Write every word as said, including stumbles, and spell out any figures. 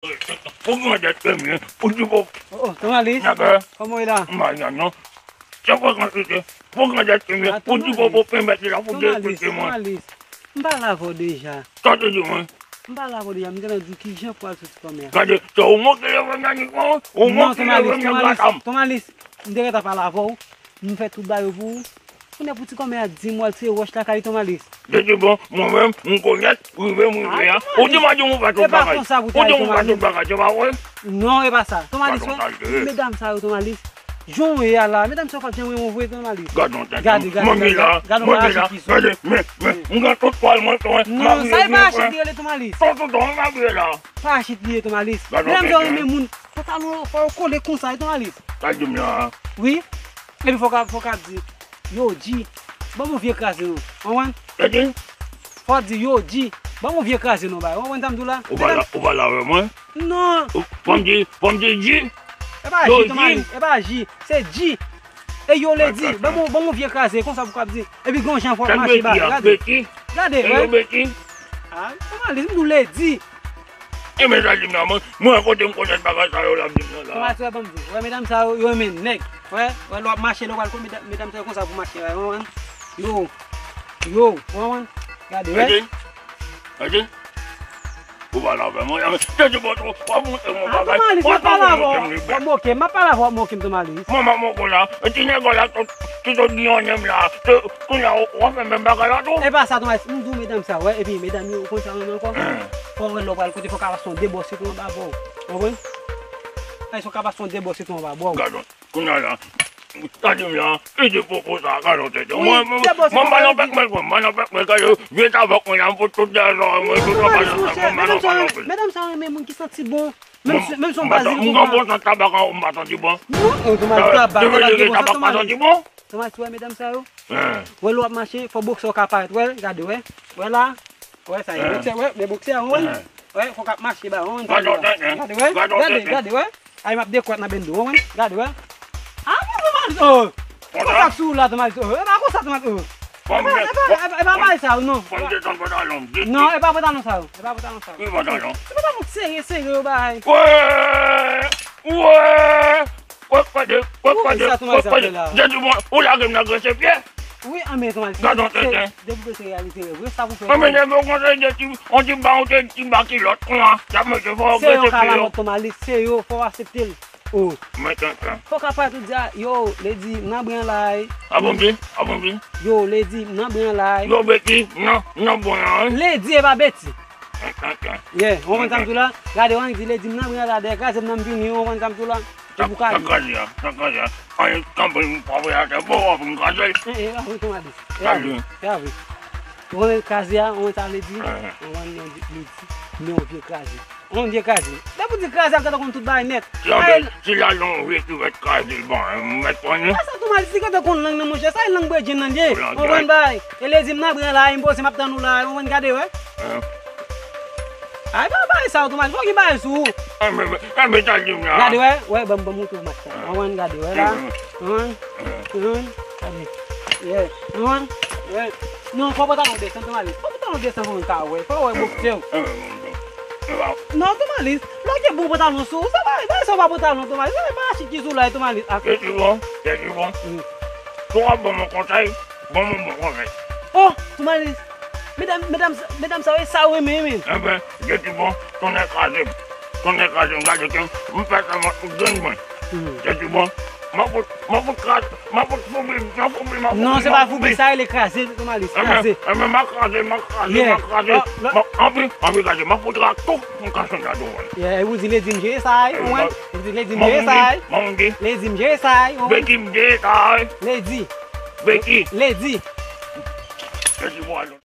Pou grandèt premye, pou di pou. Oh, oh, Tomalis. Nègè. Kòman w ye la? M pa nan non. Se pou grandèt premye, pou di pou pou pèmèt li la pou derespekte mwen. Tomalis, m pale avè w deja. Sa w te di mwen? M pale avè w deja, m gentan di w kijan pou al sou ti kòmè a. Gade, se ou mwen ki leve m nan nèg mwen, ou mwen ki leve m nan gata m. Tomalis, m te gentan pale avè w, m fè tout bagay yo pou ou. Kounye a pou ti kòmè a di m w al tire wòch lakay li, Tomalis. Depi bon, mwen menm, m konèt, rive m rive a. Ou di m a di m ou fè tout bagay. Ou di m ou fè tout bagay, se pa vre? Non, e pa sa. Tomalis, wè, medam sa yo, Tomalis. Jan w ye a la, medam sa yo p ap janm renmen w vre, Tomalis. Gade yon tenten. Gade, gade, gade, gade yon parachit ki sot. Gade, men, men, m gen tout twal mwen tou, wi. Non, sa e parachit li rele, Tomalis. Tout, tout, tout, m abiye la. Parachit li ye, Tomalis. Medam sa yo renmen moun. Pantalon yo fò yo kole konsa, wi, Tomalis. Sa di m la. Wi. Epi fò w ka, fò w ka di, yo, G, ban m yon vye kraze non. Ou konprann? Sa di? Fò w di, yo, G, ban m yon vye kraze non, bay. Ou konprann sa m di w la? Ou pale, ou pale avè mwen? Non. Fò m di, fò m di G? E pa G, Tomalis, e pa G, se G. E yo, Lady, ban m, ban m yon vye kraze, konsa pou w ka di. Epi gen yon jan fò w ap mache, bay. Gade. Gade, wè. Ah, Tomalis, m di w Lady. E men sa di m nan, mwen, mwen kote m konèt bagay sa yo la, m di m nan la. Tomalis, wè, ban m di w, wè, medam sa yo, yo renmen nèg. Wè, wè, lè w ap mache, lè w pral kot medam, medam sa yo konsa pou mache, wè, ou konprann? Yo, yo, ou konprann? Gade, wè. Gade. Ou pale avè mwen, Tomalis, w ap montre m yon bagay. Tomalis, m ap pale avè w, w ap moke m, m ap pale avè w, w ap moke m, Tomalis. Mwen, m ap moke w la, e ti nèg la, ki sot giyonnen m la, kounye a, w ap fè menm bagay la tou. E pa sa, Tomalis, m di w medam sa, wè, epi medam yo, ou konn sa yo renmen ankò? Fò w wè lè w pral kote, fò w ka pase yon debòse tou anba bò w. Ou konprann? Ay, fò w ka pase yon debòse tou anba bò w. Gade, kounye a la, gade m la, li di pwopo sa, gade yon tenten. Mwen, mwen, mwen, m pa nan pèk mwen, mwen, m pa nan pèk mwen, gade, vye tabak mwen la, m fout tout dèyè zòrèy mwen, tout anba nan pèk mwen, m pa nan pèk mwen. Medam sa yo renmen moun ki santi bon. Menm si, menm si yon bazil konsa. M gen bon sant tabak an, m pa santi bon. Non, e, Tomalis, tabak, tabak gen bon sant, Tomalis. Tomalis, ou wè medam sa yo? Wè lè w ap mache, fò boksè w ka parèt, wè, gade, wè. Wè la, wè sa, e boksè, wè, men boksè a, wè. Wè, fò w ka mache ba, wè, gade, wè. Gade, wè, gade, gade, wè. Ay, m ap dekwèt nan bendo, wè, gade, wè. Ah, non, Tomalis, oh. Konsa k sou ou la, Tomalis, oh. E pa konsa, Tomalis, oh. E pa, e pa, e pa, e pa bagay sa yo, non. Fò m desann pantalon m. Non, e pa pantalon sa yo. E pa pantalon sa yo. Ki pantalon? Se pantalon sere, sere yo bay. Wè! Wè! Wè, gade, wè, gade, wè, gade. Jezi, bon, ou lage m nan grense pye. Wi, anben, Tomalis. Gade yon tenten. Depi w se reyalite, vre, sa pou fè. Anben, nèg yo konsa, de ti, on ti ba, on ti, ti ba kilòt, konsa, y ap mete fò w grense pye yo. Se yo ka lamòt, Tomalis, se yo, fò w aksepte l. Oh. Mwen tenten. Fò w ka parèt ou di a, yo, Lady, m nan bren la, wi. A bon, di? A bon, di? Yo, Lady, m nan bren la, wi. Yo, Betty, m nan, m nan bren la, wi. Lady, e pa Betty. Mwen tenten. Yeah, ou konprann sa m di w la? Gade, ou di, Lady, m nan bren la, dèyè kraze m nan m vini, ou konprann sa m di w la? Se pou kraze. Sa kraze a, sa kraze a. Anyen kanpe m frape atè, bon, w ap vin kraze. E, e, pa vre, Tomalis. E pa vre, e pa vre. Ou konprann kraze a, ou konprann sa vle di? Ou konprann, Lady, men yon vye kraze. Yon vye kraze. Depi w di kraze, ap gentan konn tout bagay nèt. Ti lalon vye ti vèt kraze l ban, m mèt pran li. Sa, Tomalis, li gentan konn lang nan, monchè. Sa e lang bredjenn nan li ye. Ou konprann bagay? E Lady, m nan bren la, m poze, m ap tann ou la, ou konprann, gade, wè. Ay, pa bagay sa yo, Tomalis, fò gen bagay sou ou. Enben, enben, sa l di m la. Gade, wè, wè, ban m, ban m montre w match la. Ou konprann, gade, wè la. Ou konprann? Ou konprann? Gade. Yeah. Ou konprann? Yeah. Non, fò pantalon desann, Tomalis. Fò pantalon desann pou moun ka wè. Fò wè boksè w. Non, Tomalis, lage bon pantalon sou ou. Sa pa, bagay sa pa pantalon, Tomalis. Sa pa chit ki sou la, Tomalis. Ak... Tèt li bon, tèt li bon. Si w ap ban m yon konsèy, ban m yon bon konsèy. Oh, Tomalis. Medam, medam, medam sa yo, e sa yo renmen, men. Enben, tèt li bon, tonnè kraze m. Tonnè kraze m, gade ke m fè sa m ap fout grenn mwen. Tèt li bon. M ap fout, m ap fout kraze, m ap fout foubi, m ap foubi, m ap foubi. Non, se pa foubi, sa rele kraze, Tomalis, kraze. Enben, enben, m ap kraze, m ap kraze, m ap kraze. Anpi, anpi kraze, m ap fout kraze tou, m ka chanje a tou, wè. Yeah, ou di Lady m jere sa, ou wè. Ou di Lady m jere sa. Lady m jere sa, ou wè. Betty m jere sa. Lady. Betty. Lady. Lady, bon, alò.